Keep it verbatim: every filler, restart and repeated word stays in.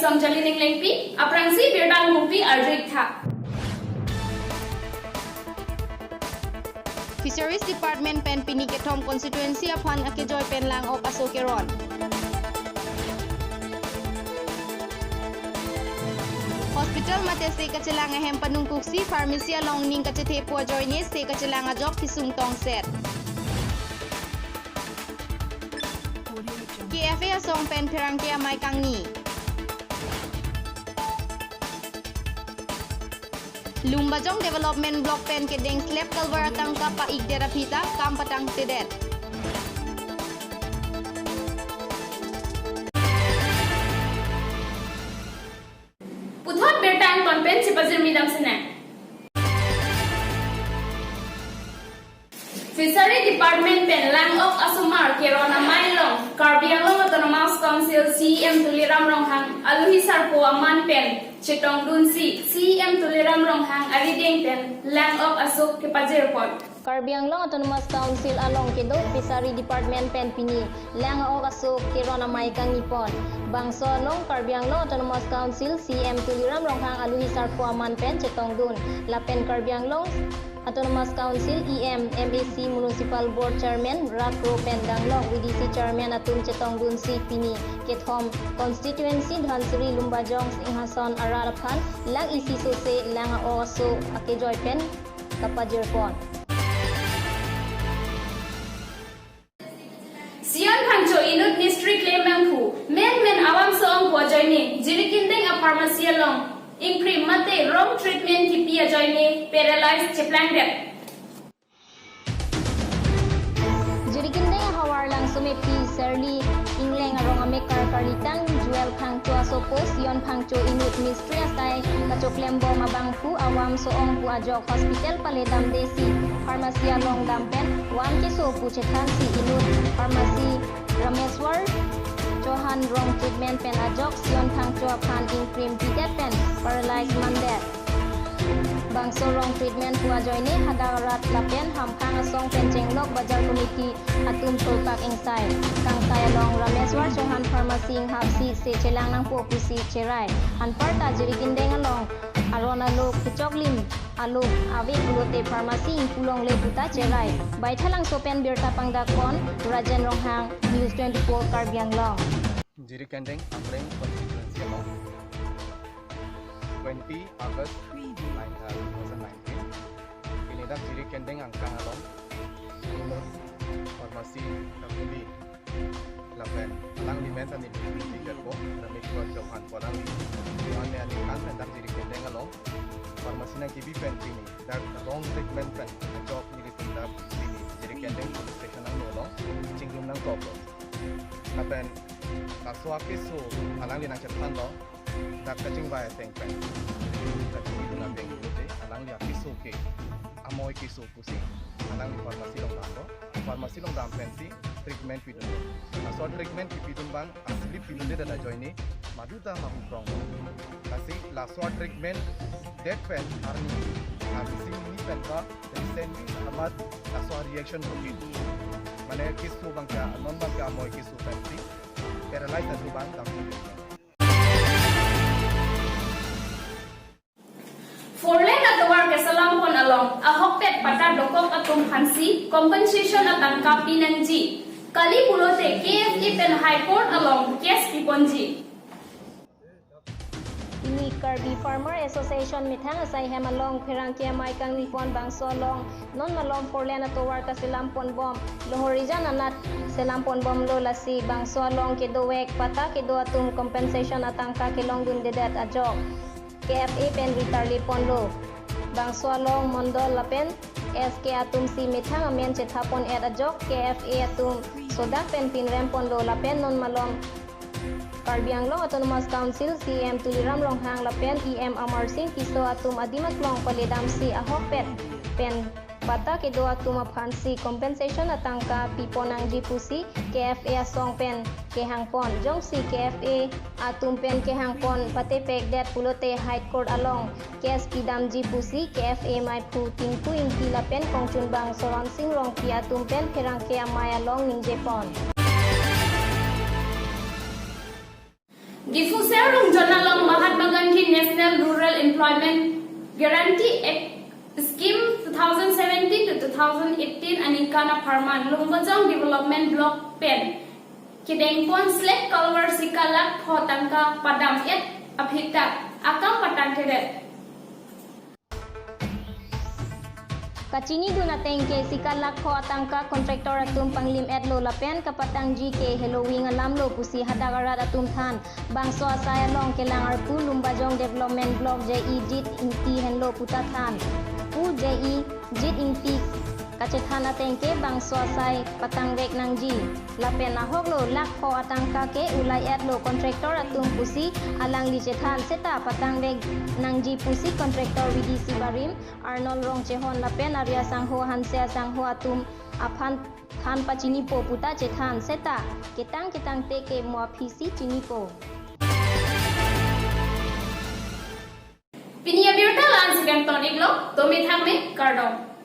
Sangjali Ninglengpi, aphrangsi birta angkungpi arju-ik tha. Fisheries Department pen pini kethom constituency aphan akejoi pen lang-ok aso keron. Hospital mate se kachelang ahem panungkuksi pharmacy along ning kachethe pu ajoine se kachelang ajok kesung tongset. K F A asong pen pherangke amei kangni. Lumbajong Development Block pen kedeng slab culvert atangka pa-ikdet aphi ta kam patangtedet. Puthot birta angton pen chepajirmi dam sene. Fishery Department pen lang-ok asomar keron amei along Karbi Anglong Autonomous Council C E M Tuliram Ronghang aluhi sarpo aman pen chetongdunsi C E M Tuliram Ronghang arideng pen lang-ok aso kepajirpon. Karbi Anglong Autonomous Council along kedo Fishery Department pen pini lang-ok aso keron amei kangnipon. Bangso along Karbi Anglong Autonomous Council C E M Tuliram Ronghang aluhi sarpo aman pen chetongdun. Lapen Karbi Anglong Autonomous Council E M, M A C, Municipal Board Chairman, Rak Ro pen danglok V D C Chairman atum chetongdunsi pini kethom constituency Dhansiri Lumbajong Singhason arat aphan lang isi sose lang-ok aso akejoi pen kapajirpon. Sion Phangcho inut mistri klem bangphu, men men awam so-ong pu ajoine, Jirikindeng a pharmacy along ingkrim mate wrong treatment kipi ajoine, paralyzed cheplangdet. Jirikindeng ahavar Langsomepi Serli Ingleng arong amekar karlitang Joel Phangcho asopo Sion Phangcho inut mistri asai kachoklembom abangphu awam so-ong pu ajok hospital paledamdesi pharmacy along dam pen vam keso pu chethansi inut pharmacy Rameswar Chauhan wrong treatment pen ajok Sion Phangcho aphan ingkrim pidet pen paralyzed mandet. Bangso wrong treatment pu ajoine hadak arat lapen hamphang asong pen chenglok bazar committee atum tolpak ingsai. Kangsai along Rameswar Chauhan pharmacy inghapsi se chelang nangpo pusi cherai. Anparta Jirikindeng along aron alo kechoklim alo ave pulote pharmacy ingpu longle puta cherai. Baithalangso pen birta pangdakpon Rajen Ronghang, News twenty-four Karbi Anglong. Jirikindeng Amreng constituency along twenty August nine, uh, two thousand nineteen. Pini dak Jirikindeng angkang along pharmacy kapuli lapen alangli men ta neli pini dak po, Rameswar Chauhan pu alangli. Ane ani kan pen dak Jirikindeng along pharmacy nangkebi pen pini dak wrong treatment pen ajok nelitum dak pini Jirikindeng police station angno along chingrum nangkoklo. Lapen laso akeso alangli nangchethanlo, dak kachingvai ateng pen, kachingvai ateng pulote alangli akeso ke amoi keso pusi alangli pharmacy along damlo. Pharmacy along dam pensi treatment pidunlo. Laso treatment kipidun abang aslip pidunnede ajoine maduta mahuprong. Lasi laso treatment det pen arni, arni sing ni pen ta recently amat laso reaction bukit. Mane keso abangke, non abangke amoi keso pensi paralyzed atum abang dam. Four lane atovar kesalampon along ahokpet patta dokok atum aphansi compensation atangka pinangji. Kali pulote K F A pen High Court along case piponji. Pini Karbi Farmer Association methang asai hem along pherangke amei kangnipon bangso along non malom four lane atovar kaselamponbom Lohorijan anat selamponbomlo, lasi bangso along kedovek patta kedo atum compensation atangka kelongdundedet ajok K F A pen ritarliponlo. Bangso along mondol lapen S K atumsi methang amen chethapon-et ajok K F A atum sodak pen pinremponlo lapen non malom Karbi Anglong Autonomous Council C E M Tuliram Ronghang lapen E M Amarsing Tisso atum adim aklong paledamsi ahokpet pen patta kedo atum aphansi compensation atangka piponangji pusi K F A asong pen kehangpon. Jongsi K F A atum pen kehangpon patepekdet pulote High Court along case pidamji pusi K F A meiphu Tinku Ingti lapen kongchunbang Soron Sing Rongpi atum pen pherangke amei along ningjepon. D Diphu Serlung Zone along Mahatma Gandhi National Rural Employment Guarantee Act Scheme two thousand seventeen to two thousand eighteen aningkan apharman Lumbajong Development Block pen kedengpon slab culvert sika lakh pho tangka padam-et aphi ta akam patangtedet. Kachinidun ateng ke sika lakh pho atangka contractor atum panglim-etlo lapen kapatangji ke heloving alamlo pusi hadak arat atum than. Bangso asai along kelang arpu Lumbajong Development Block J E Jit Ingti henlo puta than. Pu J E Jit Ingti kachethan ateng ke bangso asai patangvek nangji. Lapen ahoklo lakh pho atangka ke ulai-etlo contractor atum pusi alangli chethan seta patangvek nangji pusi contractor V D C barim Arnold Rongchehon lapen Arya Sangho Hanse Sangho atum aphan than pachinipo puta chethan seta ketang ketangte ke mo aphi si chinipo. Pini abirta la-an si kangton-iklo, tome thakme, kardom.